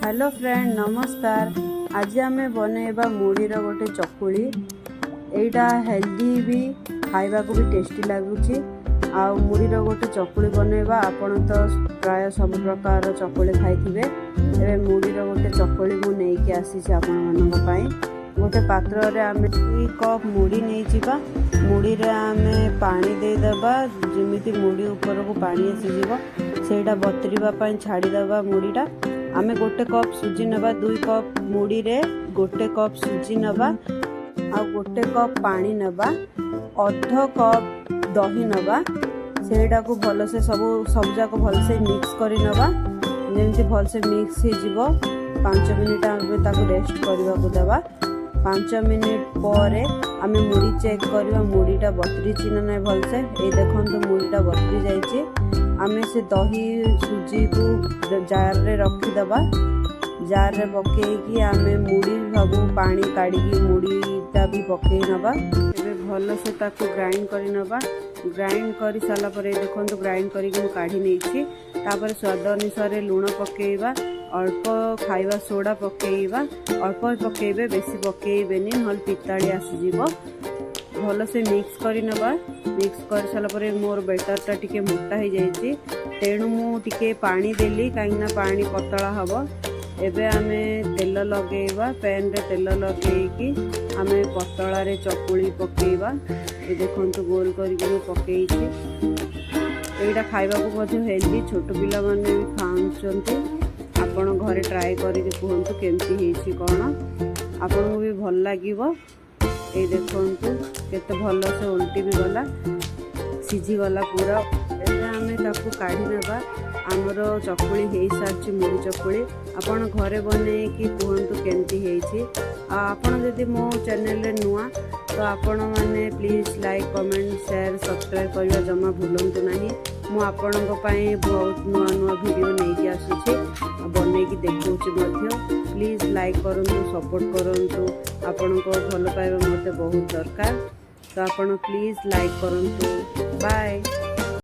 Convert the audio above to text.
Hello friend, ନମସ୍କାର। ଆଜି ଆମେ ବନେଇବା ମୁଢ଼ିର ଗୋଟେ ଚକୁଳି। ଏଇଟା ହେଲ୍ଦି ବି, ଖାଇବାକୁ ବି ଟେଷ୍ଟି ଲାଗୁଛି। ଆଉ ମୁଢ଼ିର ଗୋଟେ ଚକୁଳି ବନେଇବା। ଆପଣ ତ ପ୍ରାୟ ସବୁ ପ୍ରକାରର ଚକୁଳି ଖାଇଥିବେ। ଏବେ ମୁଢ଼ିର ଗୋଟେ ଚକୁଳି ମୁଁ ନେଇକି ଆସିଛି ଆପଣମାନଙ୍କ ପାଇଁ। ଗୋଟେ ପାତ୍ରରେ ଆମେ 2 କପ୍ ମୁଢ଼ି ନେଇଯିବା। ମୁଢ଼ିରେ ଆମେ ପାଣି ଦେଇଦେବା, ଯେମିତି ମୁଢ଼ି ଉପରକୁ ପାଣି ଆସିଯିବ। ସେଇଟା ବତରିବା ପାଇଁ ଛାଡ଼ିଦେବା ମୁଢ଼ିଟା। ଆମେ 1 କପ୍ ସୁଜି ନେବା। 2 କପ୍ ମୁଢ଼ିରେ 1 କପ୍ ସୁଜି ନେବା ଆଉ 1 କପ୍ ପାଣି ନେବା, ଅଧ କପ୍ ଦହି ନେବା। ସେଇଟାକୁ ଭଲସେ ସବୁଯାକ ଭଲସେ ମିକ୍ସ କରି ନେବା। ଯେମିତି ଭଲସେ ମିକ୍ସ ହେଇଯିବ, 5 ମିନିଟ୍ ଆମେ ତାକୁ ରେଷ୍ଟ କରିବାକୁ ଦେବା। 5 ମିନିଟ୍ ପରେ ଆମେ ମୁଢ଼ି ଚେକ୍ କରିବା, ମୁଢ଼ିଟା ବତରିଛି ନା ନାହିଁ ଭଲସେ। ଏଇ ଦେଖନ୍ତୁ, ମୁଢ଼ିଟା ବତରି ଯାଇଛି। ଆମେ ସେ ଦହି ସୁଜିକୁ ଜାରରେ ରଖିଦେବା। ଜାରରେ ପକେଇକି ଆମେ ମୁଢ଼ି ସବୁ ପାଣି କାଢ଼ିକି ମୁଢ଼ିଟା ବି ପକେଇ ନେବା। ଏବେ ଭଲସେ ତାକୁ ଗ୍ରାଇଣ୍ଡ କରି ନେବା। ଗ୍ରାଇଣ୍ଡ କରି ସାରିଲା ପରେ, ଦେଖନ୍ତୁ, ଗ୍ରାଇଣ୍ଡ କରିକି ମୁଁ କାଢ଼ି ନେଇଛି। ତାପରେ ସ୍ୱାଦ ଅନୁସାରେ ଲୁଣ ପକେଇବା, ଅଳ୍ପ ଖାଇବା ସୋଡ଼ା ପକେଇବା। ଅଳ୍ପ ପକେଇବେ, ବେଶୀ ପକେଇବେନି, ନହେଲେ ପିତାଳି ଆସିଯିବ। ଭଲସେ ମିକ୍ସ କରି ନେବା। ମିକ୍ସ କରିସାରିଲା ପରେ ମୋର ବେଟରଟା ଟିକେ ମୋଟା ହେଇଯାଇଛି, ତେଣୁ ମୁଁ ଟିକେ ପାଣି ଦେଲି, କାହିଁକିନା ପାଣି ପତଳା ହେବ। ଏବେ ଆମେ ତେଲ ଲଗେଇବା। ପ୍ୟାନ୍ରେ ତେଲ ଲଗେଇକି ଆମେ ପତଳାରେ ଚକୁଳି ପକେଇବା। ଏ ଦେଖନ୍ତୁ, ଗୋଲ କରିକି ମୁଁ ପକେଇଛି। ଏଇଟା ଖାଇବାକୁ ମଧ୍ୟ ହେଲ୍ଦି, ଛୋଟ ପିଲାମାନେ ବି ଖାଉଛନ୍ତି। ଆପଣ ଘରେ ଟ୍ରାଏ କରିକି କୁହନ୍ତୁ କେମିତି ହେଇଛି କ'ଣ, ଆପଣଙ୍କୁ ବି ଭଲ ଲାଗିବ। ଏଇ ଦେଖନ୍ତୁ, କେତେ ଭଲସେ ଓଲଟି ବି ଗଲା, ସିଝିଗଲା ପୁରା। ଏବେ ଆମେ ତାକୁ କାଢ଼ି ନେବା। ଆମର ଚକୁଳି ହେଇସାରିଛି, ମୁଢ଼ି ଚକୁଳି। ଆପଣ ଘରେ ବନେଇକି କୁହନ୍ତୁ କେମିତି ହେଇଛି। ଆଉ ଆପଣ ଯଦି ମୋ ଚ୍ୟାନେଲରେ ନୂଆ, ତ ଆପଣମାନେ please like, comment, share, subscribe କରିବା ଜମା ଭୁଲନ୍ତୁ ନାହିଁ। ମୁଁ ଆପଣଙ୍କ ପାଇଁ ବହୁତ ନୂଆ ନୂଆ ଭିଡ଼ିଓ ନେଇକି ଆସୁଛି ଆଉ ବନେଇକି ଦେଖାଉଛି ମଧ୍ୟ। ପ୍ଲିଜ୍ ଲାଇକ୍ କରନ୍ତୁ, ସପୋର୍ଟ କରନ୍ତୁ। ଆପଣଙ୍କ ଭଲ ପାଇବା ମୋତେ ବହୁତ ଦରକାର, ତ ଆପଣ ପ୍ଲିଜ୍ ଲାଇକ୍ କରନ୍ତୁ। ବାଏ।